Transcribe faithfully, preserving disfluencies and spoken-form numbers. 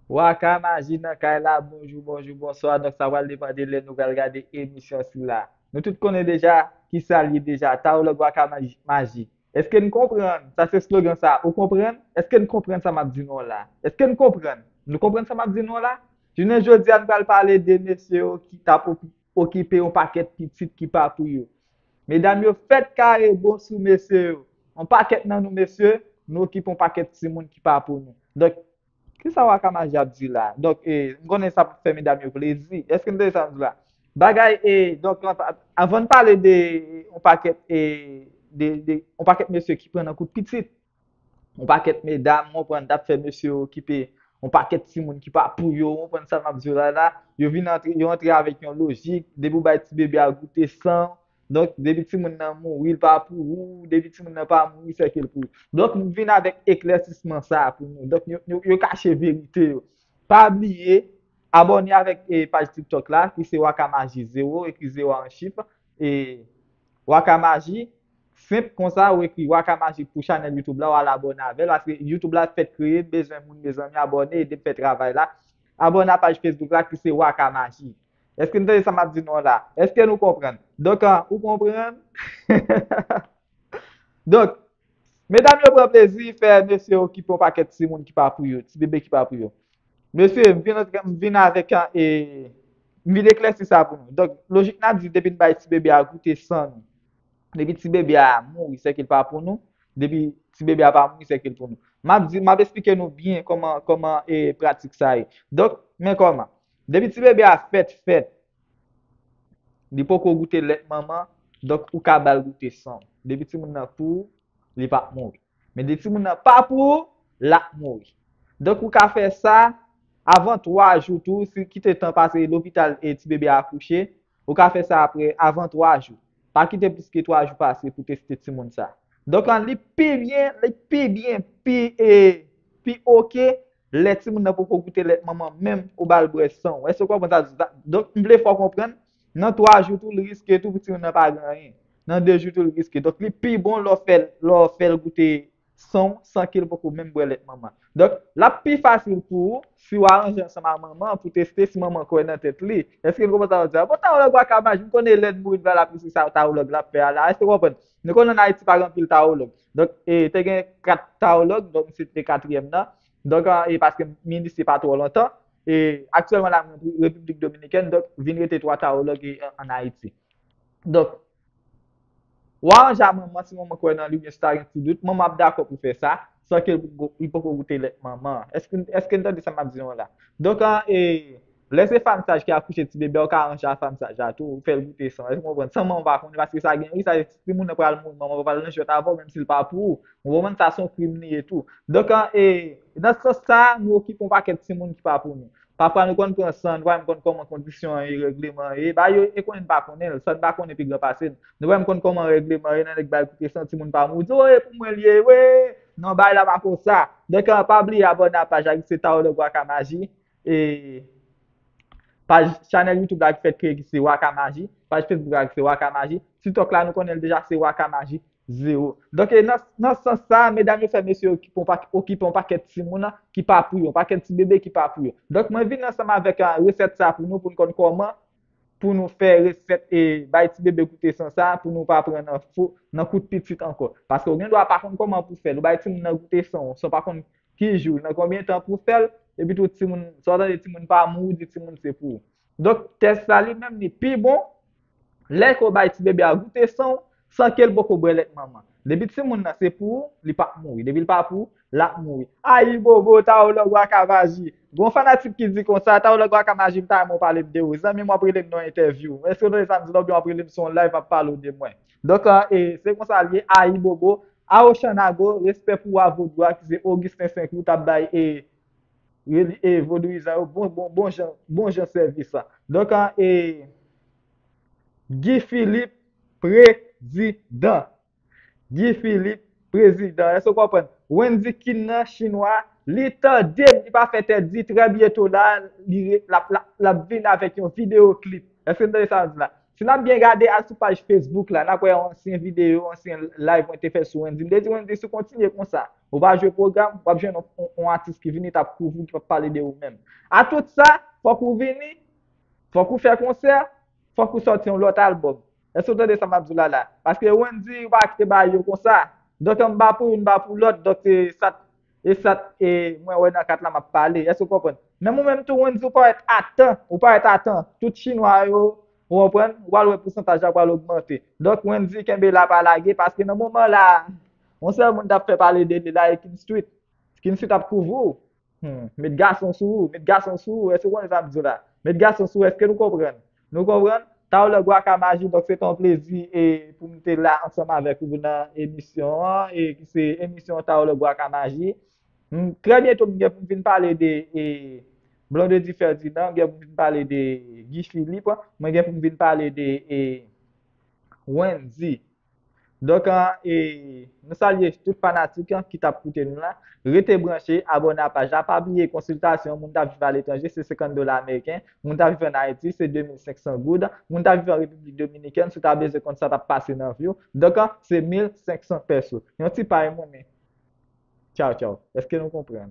Waka Maji nan kay la, bonjou, bonjou, bonswa. Donk, sa pral depann de lè nou pral gade emisyon sila. Nou tout konnen deja kisa l ye deja, Tarològ Waka Maji. Maji. Èske n konprann? Sa se slogan sa. Ou konprann? Èske n konprann sa m ap di nou an la? Èske n konprann? Nou konprann sa m ap di nou an la? Jounen jodi a, nou pral pale de mesye yo ki t ap opi-, okipe yon pakèt pitit ki pa pou yo. Medam yo fèt kare bon sou mesye yo. Yon pakèt nan nou, mesye, nou okipe yon pakèt timoun ki pa pou nou. Donk, kisa Waka Maji ap di la? Donk, e, m konnen sa p ap fè medam yo plezi. Èske n tande sa m di la? Bagay, e, donk, an-, anvan n pale de yon pakèt, e, de, de yon pakèt mesye ki pran nan kout pitit, yon pakèt medam, w konprann, t ap fè mesye yo okipe yon pakèt timoun ki pa pou yo, w konprann sa m ap di w la, la, yo vin antre, yo antre avèk yon lojik, depi w bay ti bebe a goute san, donk, depi timoun nan mouri, l pa pou ou, depi timoun nan pa mouri, sèke l pou ou. Donk, m vin avèk eklèsisman sa a pou nou. Donk, yo, yo, yo kache verite yo. Pa bliye, abòne avèk, e, paj TikTok la, ki se Waka Maji zewo, ekri zewo a an chif, e, Waka Maji, senp konsa, ou ekri Waka Maji pou chanèl YouTube la, w al abòne avè l, paske YouTube la fèt kreye, m bezwen moun, mezanmi, abòne, ede m fè travay la. Abòne a paj Facebook la, ki se Waka Maji. Èske n tande sa m ap di nou an la? Èske nou konprann? Donk, an, ou konprann? Donk, medam yo pran plezi fè mesye yo okipe yon pakèt timoun ki pa pou yo, ti bebe ki pa pou yo. Mesye, m vin antre, m vin avèk, e, m vin eklèsi sa pou nou. Donk, lojik n ap di, depi n bay ti bebe a goute san nou, depi ti bebe a mouri, sèke l pa pou nou, depi ti bebe a pa mouri, sèke l pou nou. M ap di, m ap esplike nou byen kòman, kòman, e, pratik sa ye. Donk, men kòman. Depi ti bebe a fèt, fèt, li poko goute lèt manman, donk ou ka ba l goute san w. Depi timoun nan pou ou, li p ap mouri. Men depi timoun nan pa pou ou, l ap mouri. Donk ou ka fè sa avan twa jou tou, si kite tan pase lopital e ti bebe a akouche, ou ka fè sa apre avan twa jou. Pa kite plis ke twa jou pase pou teste timoun sa. Donk, an, li pi byen, li pi byen, pi, e, pi oke, lè timoun nan poko goute lèt manman menm, ou ba l bwè san w. Èske w konprann sa? Donk, m vle fè w konprann, nan twa jou tou, li riske tou pou timoun nan pa gen anyen. Nan de jou tou, li riske. Donk, li pi bon lè w fè l, lè w fè l goute san w, san ke l poko menm bwè lèt manman. Donk, l ap pi fasil pou ou si w aranje ansanm ak manman pou teste si manman kwè nan tèt li. Èske n konprann sa w di a? Bon, Tarològ Waka Maji, m konnen lè n mouri, n va la pou se sa Tarològ l ap fè a la. Èske w konprann? Nou konnen ann Ayiti pa gen anpil Tarològ. Donk, e, te gen kat Tarològ, donk misye te katriyèm nan. Donk, e, paske m inisye pa twò lontan. E, aktyèlman la, mwen Repiblik Dominikèn, donk vin rete twa Tarològ, e, ann Ayiti. Donk, w aranje a manman, si manman kwè nan li, oubyen si ta gen ti dout, manman ap dakò pou fè sa, san ke li poko, li poko goute lèt manman. Èske, èske n tande sa m ap di nou la? Donk, an, e, lè se fanm saj ki akouche ti bebe a, ou ka aranje a fanm saj la tou, ou fè l goute san, èske w konprann? San manman pa konnen, paske sa gen risk, sa timoun nan pral mouri, manman pral nan jwèt avè w, menm si l pa pou ou. Ou konprann? Sa se yon krim li ye tou. Donk, an, e, nan sans sa, nou okipe yon pakèt timoun ki pa pou nou. Pafwa nou konn pran san, nou pa menm konn kòman kondisyon an ye, règleman an ye. Ba yo, e konnen n pa konnen l, san n pa konnen pi gran pase n. Nou pa menm konn kòman règleman an ye, nan nèg bay goute san, timoun pa mouri, di, o, e pou mwen l ye, wi. Non, bagay la pa konsa. Donk, an, pa bliye abòne a paj la ki se Tarològ Waka Maji. E paj chanèl YouTube la ki fèk kreye ki se Waka Maji. Paj Facebook la ki se Waka Maji. TikTok la nou konnen l deja se Waka Maji zewo. Donk, e nan, nan sans sa, medam yo fè mesye yo okipe yon pak-, okipe yon pakèt timoun ki pa pou yo, yon pakèt ti bebe ki pa pou yo. Donk, mwen vin ansanm avèk, a, resèt sa pou nou, pou n konn kòman pou nou fè resèt e bay ti bebe goute san sa, pou nou pa pran nan fo, nan kout pitit ankò. Paske ou gen dwa pa konn kòman pou fè l. Ou bay timoun nan goute san, san w pa konn ki jou, nan konbyen tan pou fè l, epi tou timoun, sa w tande timoun pa mouri, di timoun se pou ou. Donk, tès la li menm, li pi bon, lè ke w bay ti bebe a goute san w, san ke l poko bwè lèt manman. Depi timoun nan se pou ou, li p ap mouri. Depi l pa pou ou, l ap mouri. Ayibobo, Tarològ Waka Maji. Gon fanatik ki di konsa, Tarològ Waka Maji, m ta renmen w pale m de ou. Zanmi m, w ap rele m nan yon entèvyou. Èske w tande sa m di la, oubyen w ap rele m sou yon live, w ap pale w de mwen? Donk, an, e, se konsa l ye, ayibobo. Awochanago, respè pou wa vodou a, ki se Augustin Saint-Cloud, t ap bay, e, reli-, e, vodouyizan yo bon, bon, bon jan, bon jan sèvis la. Donk, an, e, Guy Philippe, prezidan. Guy Philippe, prezidan. Èske w konprann? Wendy Kin nan, chinwa, li tande m, li pa fè tèt di, trè byento la, li re-, l ap, l ap, l ap vin avèk yon videyo klip. Èske n tande sa m di la? Si n ap byen gade, al sou paj Facebook la, n ap wè yon ansyen videyo, ansyen live mwen te fè sou Wendyy. M te di Wendyy, si w kontinye konsa, ou pa jwe pwogram, w ap jwenn yon, yon, yon atis ki vini, t ap kouvri w, ki p ap pale de ou menm. A tout sa, fòk ou vini, fòk ou fè konsè, fòk ou sòti yon lòt albòm. Èske w tande sa m ap di w la la? Paske Wendyy, ou pa kite bagay yo konsa. Donk, ann ba pou youn, ba pou lòt. Donk, se sa, e sa, e mwen wè nan kat la m ap pale. Èske w konprann? Menm ou menm tou, Wendyy, ou parèt atan. Ou parèt atan. Tout chinwa yo, ou konprann? Ou pral wè pousantaj la pral ogmante. Donk, Wendyy, kenbe la, pa lage, paske nan moman la, yon sèl moun t ap fè pale de li la, e King Street. King Street ap kouvri w. Hmm, met gason sou ou, met gason sou ou, èske w konnen sa m di w la? Met gason sou ou, èske nou konprann? Nou konprann? Talè Gwakamaji, donk se te yon plezi e pou m te la ansanm avèk ou nan emisyon an, e ki se emisyon Talè Gwakamaji. M, trè byento, m gen pou m vin pale de e, Blondedy Ferdinand, m gen pou m vin pale de Guy Philippe, mwen gen pou m vin pale de e, Wendyy. Donk, an, e, nou salye tout fanatik an ki t ap koute nou la. Rete branche, abòne a paj la. Pa bliye konsiltasyon, moun t ap viv aletranje, se senkant dola ameriken. Moun t ap viv ann Ayiti, se de mil senk san goud. Moun t ap viv an Repiblik Dominikèn, si w ta bezwen konn sa t ap pase nan vi w. Donk, an, se mil senk san pèso. Yon ti pay monnen. Tchaw, tchaw. Èske nou konprann?